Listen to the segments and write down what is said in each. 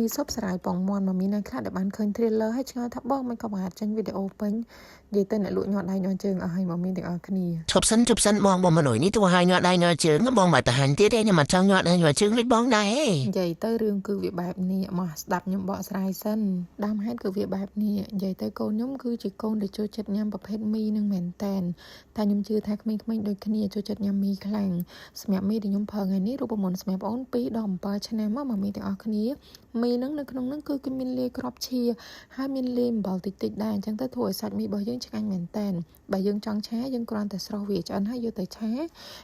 មីស៊ុបសារាយពងមាន់មកមានអ្នកខ្លះដែលបានឃើញ trailer ហើយឆ្ងល់ថាបងមិនក៏បង្ហាត់ចេញវីដេអូពេញនិយាយទៅអ្នកលក់ញាត់ដៃញាត់ជើងអស់ហើយមកមានទាំងអស់គ្នា ឈប់សិនឈប់សិនបងបងមនុយនេះទៅឲ្យញាត់ដៃញាត់ជើងបងមកទៅហាញ់ទៀតឯងខ្ញុំអត់ចង់ញាត់ដៃញាត់ជើងដូចបងដែរ និយាយទៅរឿងគឺវាបែបនេះមកស្ដាប់ខ្ញុំបកស្រាយសិនដើមហេតុគឺវាបែបនេះនិយាយទៅកូនខ្ញុំគឺជាកូនដែលចូលចិត្តញ៉ាំប្រភេទមីនឹងមែនតែនតែខ្ញុំជឿថាក្មេងៗដូចគ្នាចូលចិត្តញ៉ាំមីខ្លាំងសម្រាប់មីដែលខ្ញុំប្រើថ្ងៃនេះរូបមន្តសម្រាប់អូន2ដល់7ឆ្នាំមកមកមីទាំងអស់គ្នាមីនឹងនៅក្នុងនឹងគឺគេមានលាយគ្រាប់ឈាហើយមានលាយអំបិលតិចតិចដែរអញ្ចឹងទៅធ្វើឲ្យសាច់មីរបស់យើងឆ្ងាញ់មែនតែនបើយើងចង់ឆាយើងគ្រាន់តែស្រុះវាឆ្អិនហើយយកទៅឆា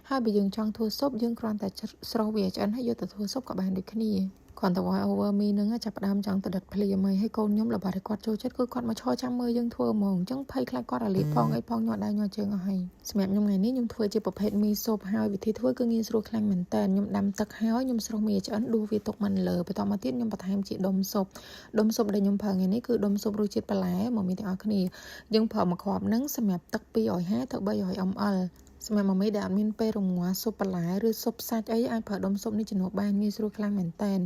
ហើយបើយើងចង់ធ្វើស៊ុបយើងគ្រាន់តែស្រុះវាឆ្អិនហើយយកទៅធ្វើស៊ុបក៏បានដូចគ្នាគ្រាន់តែ voice over មីនឹងចាប់ផ្ដើមចង់ទៅដិតភ្លាមហើយហើយកូនខ្ញុំល្បាត់ឲ្យគាត់ចូលចិត្តគឺគាត់មកឈរចាំមើលយើងធ្វើហ្មងអញ្ចឹងភ័យខ្លាចគាត់អាលៀបផងអីផងញាត់ដៃញាត់ជើងអស់ហើយសម្រាប់ខ្ញុំថ្ងៃនេះខ្ញុំធ្វើជាប្រភេទមីស៊ុបហើយវិធីធ្វើគឺងាយស្រួលខ្លាំងមែនតើខ្ញុំដាំទឹកហើយខ្ញុំស្រុះមីឆ្អិនដួសវាទុកមិនលើបន្តមកទៀតខ្ញុំបន្ថែមជាដុំស៊ុបដុំស៊ុបដែលខ្ញុំប្រើថ្ងៃនេះគឺដុំស៊ុបរសជាតិបន្លែមកមីទាំងអស់គ្នាយើងប្រើមួយគ្រាប់ហ្នឹងសម្រាប់ទឹក250ទៅ300 ml សម្រាប់ម៉ាមីដែលអត់មានពេលរងាស់ស៊ុបបន្លែឬស៊ុបសាច់អីអាចប្រើដុំស៊ុបនេះជំនួសបានងាយស្រួលខ្លាំងមែនតែន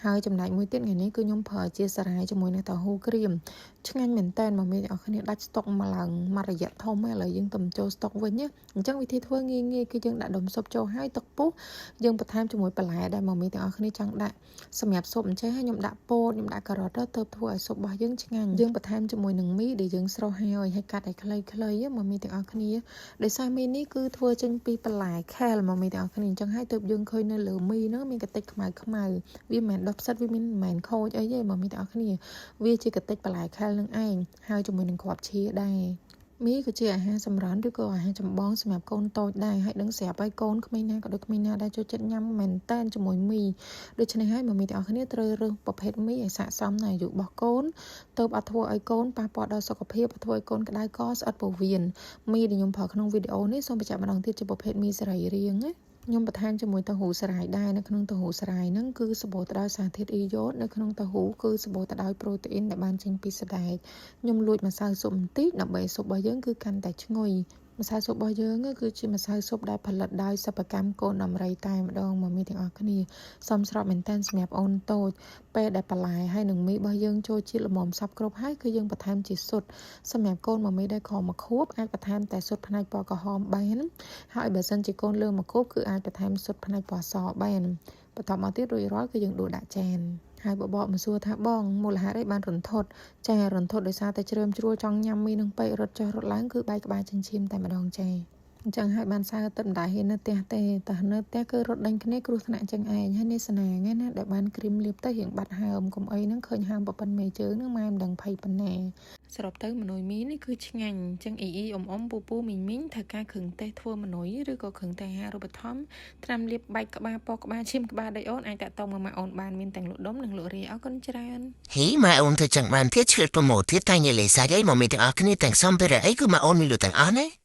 ហើយចំណែកមួយទៀតថ្ងៃនេះគឺខ្ញុំប្រើជាសារាយជាមួយនឹងតៅហ៊ូក្រៀមឆ្ងាញ់មែនតែនម៉ាមីទាំងអស់គ្នាដាច់ស្តុកមកឡើងមួយរយៈធំហើយឥឡូវយើងទៅចូលស្តុកវិញណាអញ្ចឹងវិធីធ្វើងាយងាយគឺយើងដាក់ដុំស៊ុបចូលហើយទឹកពុះយើងបន្ថែមជាមួយបន្លែដែលម៉ាមីទាំងអស់គ្នាចង់ដាក់សម្រាប់ស៊ុបអញ្ចឹងហើយខ្ញុំដាក់ពោតខ្ញុំដាក់ការ៉ុតទៅទៅធ្វើឲ្យស៊ុបរបស់យើងឆ្ងាញ់យើងបន្ថែមជាមួយនឹងមីដែលយើងស្រុះហើយហើយកាត់ឲ្យខ្លីៗម៉ាមីទាំងអស់គ្នាដោយសារមីនេះគឺធ្វើចេញពីបន្លែខែលមកមីទាំងអស់គ្នាអញ្ចឹងហើយទើបយើងឃើញនៅលើមីហ្នឹងមានកតិចខ្មៅខ្មៅវាមិនមែនដុះផ្សិតវាមានមិនមែនខូចអីទេមកមីទាំងអស់គ្នាវាជាកតិចបន្លែខែលនឹងឯងហើយជាមួយនឹងគ្រាប់ឈៀដែរមីក៏ជាអាហារសម្រន់ឬក៏អាហារចម្បងសម្រាប់កូនតូចដែរហើយដឹងស្រាប់ហើយកូនក្មេងណាក៏ដូចក្មេងណាដែរចូលចិត្តញ៉ាំមែនតែនជាមួយមីដូច្នេះហើយមកមីទាំងអស់គ្នាត្រូវរើសប្រភេទមីឲ្យស័ក្តិសមនឹងអាយុរបស់កូនទៅអត់ធ្វើឲ្យកូនប៉ះពាល់ដល់សុខភាពអត់ធ្វើឲ្យកូនក្តៅកស្អិតពោះវៀនមីដែលខ្ញុំប្រើក្នុងវីដេអូនេះសូមបញ្ជាក់ម្ដងទៀតជាប្រភេទមីសរីរាង្គណាខ្ញុំបន្ថែមជាមួយតៅហ៊ូសារាយដែរនៅក្នុងតៅហ៊ូសារាយហ្នឹងគឺសម្បូរទៅដោយសារធាតុអ៊ីយ៉ូតនៅក្នុងតៅហ៊ូគឺសម្បូរទៅដោយប្រូតេអ៊ីនដែលបានចេញពីសណ្តែកខ្ញុំលួចម្សៅស៊ុបបន្តិចដើម្បីស៊ុបរបស់យើងគឺកាន់តែឈ្ងុយម្សៅស៊ុបរបស់យើងគឺជាម្សៅស៊ុបដែលផលិតដោយសិប្បកម្មកូនដំរីតែម្ដងមកមានទាំងអស់គ្នាសមស្របមែនតើសម្រាប់អូនតូចពេលដែលបន្លែហើយនឹងមីរបស់យើងចូលជាតិល្មមសព្វគ្រប់ហើយគឺយើងបន្ថែមជាស៊ុតសម្រាប់កូនមកមីដែលក្រមួយខួបអាចបន្ថែមតែស៊ុតផ្នែកពណ៌ក្រហមបានហើយបើសិនជាកូនលើមួយខួបគឺអាចបន្ថែមស៊ុតផ្នែកពណ៌សបានបន្ទាប់មកទៀតរួចរាល់គឺយើងដួសដាក់ចានហើយបបកមកសួរថាបងមូលហេតុអីបានរន្ធត់ចារន្ធត់ដោយសារតែជ្រើមជ្រួលចង់ញ៉ាំមីនឹងពេករត់ចុះរត់ឡើងគឺបែកក្បាលចិញ្ចៀមតែម្ដងចាអញ្ចឹងហើយបានសៅទឹកមិនដែលហ៊ាននៅផ្ទះទេតែនៅផ្ទះគឺរត់ដេញគ្នាគ្រោះថ្នាក់ចឹងឯងហើយនេះស្នាងណាដែលបានគ្រីមលាបទៅរៀងបាត់ហើមកុំអីហ្នឹងឃើញហើមប្រពន្ធមេជើងហ្នឹងម៉ែមិនដឹងភ័យប៉ុណ្ណាសរុបទៅមនុយមីនេះគឺឆ្ងាញ់អញ្ចឹងអ៊ីអ៊ីអ៊ំអ៊ំពូពូមីងមីងត្រូវការគ្រឿងទេសធ្វើមនុយឬក៏គ្រឿងទេសអាហារូបត្ថម្ភត្រាំលាបបែកក្បាលពកក្បាលឈាមក្បាលដីអូនអាចតាក់ទងមកម៉ាក់អូនបានមានទាំងលក់ដុំនិងលក់រាយអរគុណច្រើន ហេម៉ែអូនទៅចឹងបានទៀតឆ្លៀត promote ទៀតតែញ៉េលេសាយអីមកមានទាំងអស់គ្នាទាំងសម្ភារៈអីគឺម៉ែអូនមានលក់ទាំងអស់ណា។